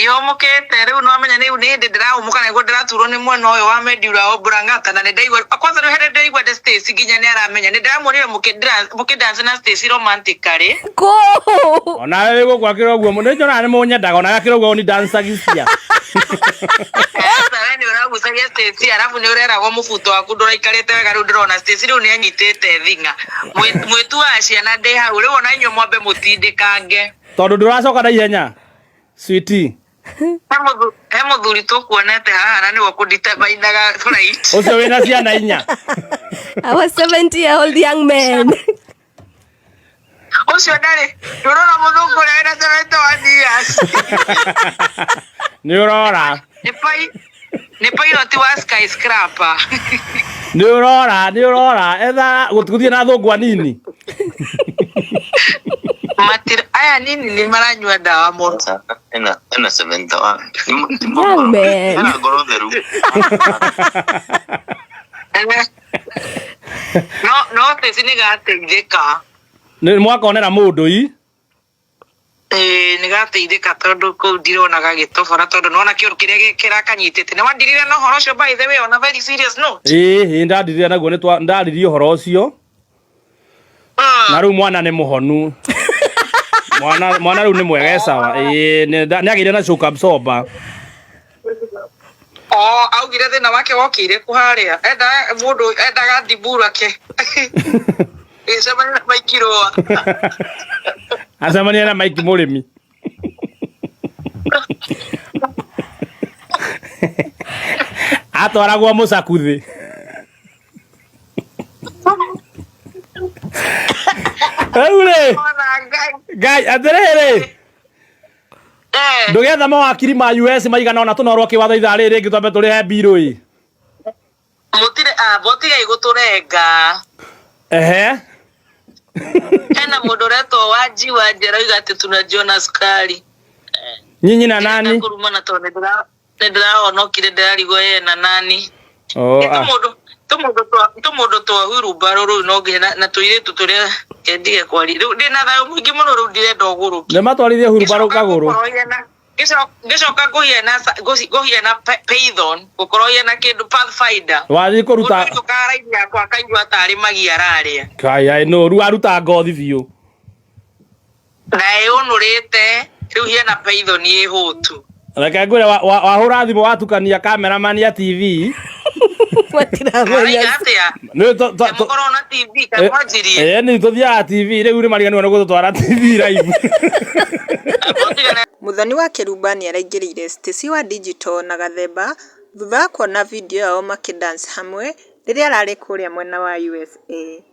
Ndihũmũkĩte rĩu no menya rĩu nĩ hĩndĩ ndĩrahũmũka nĩguo ndĩraturwo nĩ mwena ũyũ wa Medula Oblongata na nĩ ndaigua kwanza rĩu hĩndĩ ndĩraigua ndĩ Stacy nginya nĩ aramenya nĩ ndĩramuonire mũkĩ dance na Stacy romantically. Kũ? Onawe wĩ gũkũ akĩra ũguo nĩ njonaga nĩ mũnyendaga onawe akĩra ũguo ni dancagithia. Sasa we nĩ ũragucagia Stacy arabu nĩ ũreragwo mũbuto waku ndũraikarĩte wega. Rĩu ndĩrona Stacy rĩu nĩ anyitĩte thing'a. Mwĩtu wa ciana ndĩ hau rĩu ona inyuĩ mwambe mũtindĩkange. Tondũ ndũracoka na ihenya, sweetie. He mũthuri tũkuonete haha na nĩwe kũnditemainaga flight. Ũcio wĩna ciana 4. Our 70-year-old young man. Ũcio ndarĩ ndũrona mũthũngũ ũrĩa wĩna 71 years. Nĩ ũrora. Nĩ pilot wa skyscraper. Nĩ ũrora, nĩ ũrora etha gũthiĩ na thũngũ anini. Matira aya nini nĩ maranyua ndawa mũno. Ena 71. Young man. Ena ngoro theru. No Stacy nĩ gateithĩka. Nĩ mwakonera mũndũ i. Ĩĩ nĩ gateithĩka tondũ kũu ndirona gagĩtobora tondũ nĩwona kĩũndũ kĩrĩa kĩrakanyitĩte. Nĩ wandirire na ũhoro ũcio, by the way, on a very serious note. Ĩĩ ndandirire naguo, nĩ ndaririe ũhoro ũcio na rĩu mwana nĩ mũhonu, mwana rĩu nĩ mwega, e sawa. Ĩĩ nĩ agĩire na shock absorber. Oh, augire thĩna wake wokĩire kũ harĩa endaga mũndũ endaga ndimburake gĩcemania na maikirũa. Acemania na Mike mũrĩmi. Atwaragwo mũcakuthĩ rĩu rĩ. Ona Ngai. Ngai atĩrĩrĩ. Eh. Ndũgetha mawakiri ma US maigana ona tũnorwo kĩwatho ithaa rĩrĩ rĩngĩ twambe tũrĩhe mbirũ ĩ. Mũtire ambo tigai gũtũrenga. Ehe. Hena mũndũ ũretwo Wanji wa Njera oiga atĩ tunajiona sukari. Nyinyi na nani? Kũrumana tondũ nĩ ndĩrahonokire ndĩrarigwo ye na nani. Oh, Nĩ ah. tũmũndũ twa huirumbaro rũu no nginya na tũirĩtu tũrĩa kendige kwaria rĩu ndĩna thayũ mũingĩ mũno rĩu ndirenda ũgũrũki. Nĩ matwarithie huirumbaro kagũrũ. Ngĩcoka ngũhiana python gũkorwo hiana kĩndũ pathfinder. Wathiĩ kũruta. Mũndũ ũkaga yakwa akaigua tarĩ magi ararĩa. Kai ai no rĩu aruta ngothi biũ. Na ĩũnũrĩte rĩu hiana python ĩhũtu. Reke ngwĩre wahũra thimũ watukania cameraman ya TV. Matiramenya. Maraiga atĩa? Nĩ Mũkorwo na TV kamwanjirie. Ĩĩ nĩ tũthiaga TV rĩu nĩ mariganĩrwo nĩ gũtũtwara TV live. Mũtigane. Muthoni wa Kĩrumba nĩaraingĩrĩire Stacy wa Digital na Gathemba thutha wa kuona video yao makĩ dance hamwe rĩrĩa ararĩ kũrĩa mwena wa USA.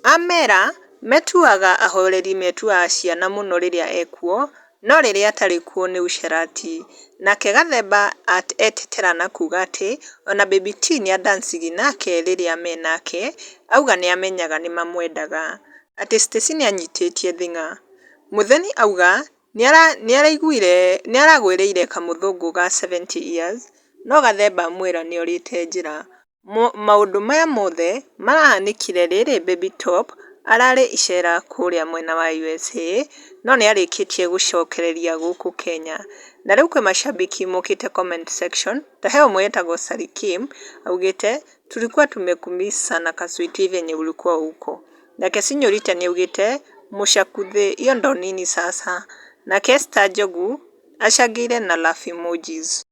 Amera metuaga ahoreri metuaga ciana mũno rĩrĩa ekuo no rĩrĩa atarĩ kuo nĩ ũcerati. Nake Gathemba etetera na kuga atĩ ona Baby T nĩadancigi nake rĩrĩa menake, auga nĩamenyaga nĩmamwendaga. Atĩ Stacy nĩanyitĩtie thing'a. Muthoni auga nĩaragwĩrĩire kamũthũngũ ga 70 years no Gathemba amwĩra nĩorĩte njĩra. Maũndũ maya mothe marahanĩkire rĩrĩ Baby Top ararĩ icera kũrĩa mwena wa USA no nĩarĩkĩtie gũcokereria gũkũ Kenya. Na rĩu kwĩ mashabiki mokĩte comment section ta he ũmwe wĩtagwo Sally Kim augĩte, "Tulikuwa tumekumiss sana kaswiti venye ulikuwa huko." Nake Sinyorita nĩaugĩte, "Mũcakuthĩ hiyo ndo nini sasa." Nake Esther Njogu acangĩire na laugh emojis.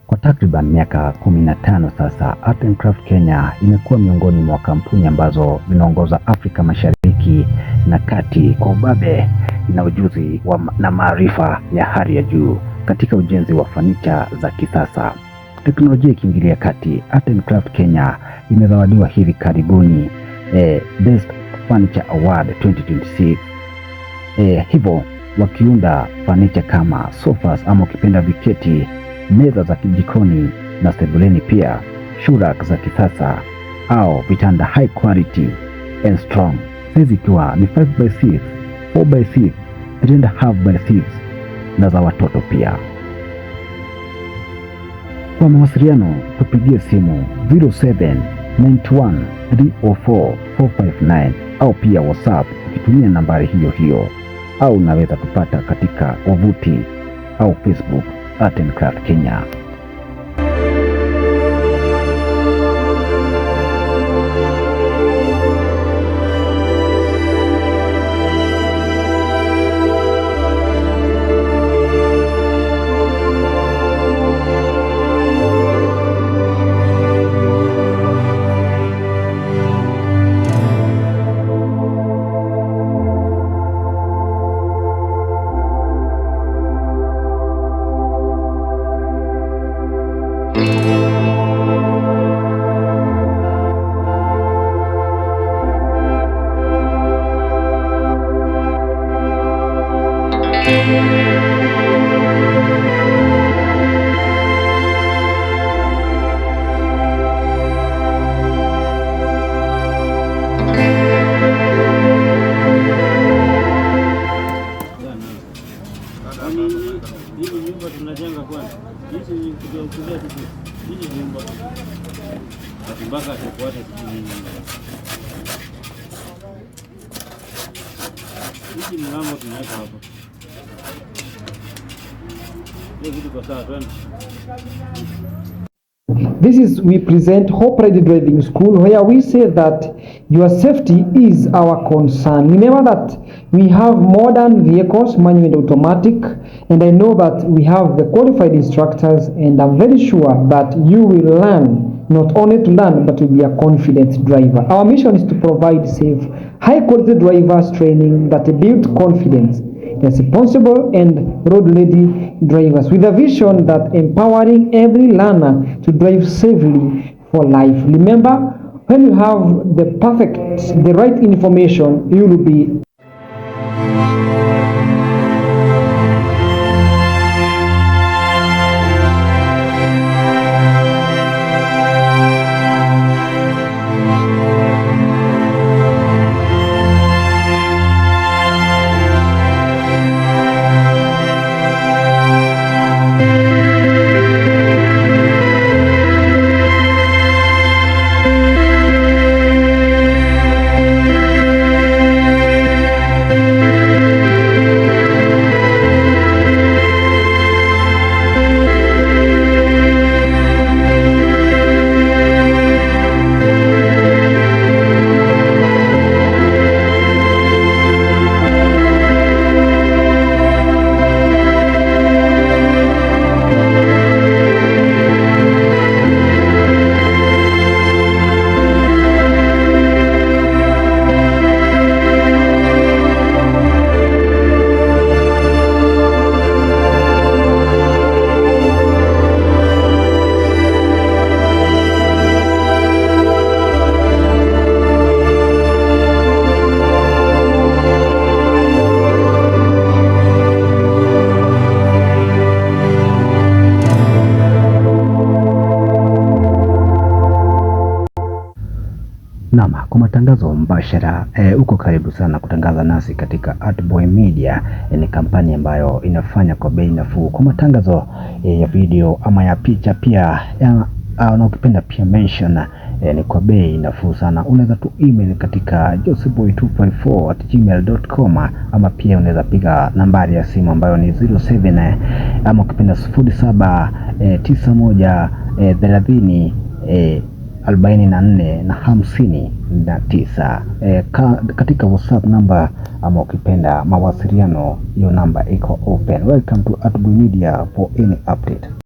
Kwa takriban miaka 15 sasa, Art and Craft Kenya imekuwa miongoni mwa kampuni ambazo zinaongoza Afrika Mashariki na Kati kwa ubabe na ujuzi na maarifa ya hali ya juu katika ujenzi wa fanicha za kisasa. Teknolojia ikiingilia kati, Art and Craft Kenya imezawadiwa hivi karibuni Best Furniture Award 2026. Hivyo wakiunda fanicha kama sofas ama ukipenda viketi, meza za jikoni na sebuleni, pia shoe rack za kisasa au vitanda high quality and strong, size ikiwa ni 5 by 6, 4 by 6, 3.5 by 6 na za watoto pia. Kwa mawasiliano tupigie simu 0791 304 459 au pia WhatsApp ukitumia nambari hiyo hiyo, au unaweza tupata katika wavuti. au Facebook Art and Craft Kenya. This is, we present Hope Ready Driving School, where we say that your safety is our concern. Remember that we have modern vehicles, manual and automatic, and I know that we have the qualified instructors, and I'm very sure that you will learn, not only to learn, but to be a confident driver. Our mission is to provide safe, high quality drivers training that build confidence, responsible and road-ready drivers, with a vision that empowering every learner to drive safely for life. Remember, when you have the right information, you will be Naam, kwa matangazo mbashara uko karibu sana kutangaza nasi katika Artboy Media. Ni kampani ambayo inafanya kwa bei nafuu kwa matangazo ya video ama ya picha pia ya, na ukipenda pia mention ni kwa bei nafuu sana. Unaweza tu email katika joseboy254@gmail.com ama pia unaweza piga nambari ya simu ambayo ni 07 ama ukipenda 07 91 30 44 na 59. Katika WhatsApp namba ama ukipenda mawasiliano, hiyo namba iko open. Welcome to Artboy Media for any update.